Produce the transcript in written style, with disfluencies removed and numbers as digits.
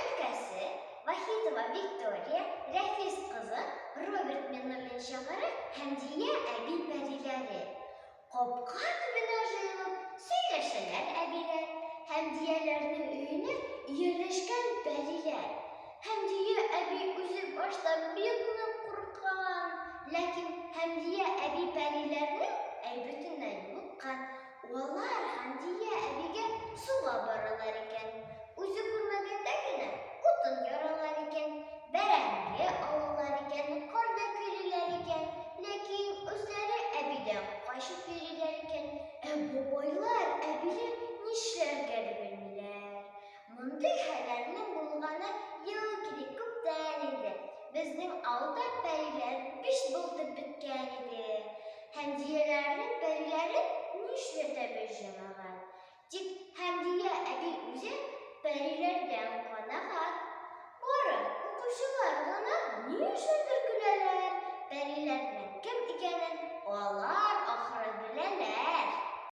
өлкәсе, Вахитова Виктория, Рәфис кызы, Роберт Миннуллин шигыре Хәмдия әби пәриләре. Капка төбенә җыелып сөйләшәләр әбиләр, Хәмдияләрнең өенә ияләшкән пәриләр. Хәмдия әби үзе башта бик нык курыккан, ләкин Хәмдия әби пәриләрнең әйбәтеннән юлыккан. Алар Хәмдия әбигә суга баралар икән. Үзе күрмәгәндә генә утын яралар икән, бәрәңге алалар икән, карда көйлиләр икән. Ләкин үзләре әбидән качып йөриләр икән. Ә бабайлар, әбиләр нишләргә дә белмиләр. Мондый хәлләрнең булганы ел килеп күптән инде. Безнең авылда пәриләр биш бултып беткән иде. Хәмдияләрнең пәриләрен нишләтәбез, җәмәгать? Тик Хәмдия әби үзе пәриләрдән канәгать. Бары укучылар гына ни өчендер көләләр, пәриләрнең кем икәнен алар.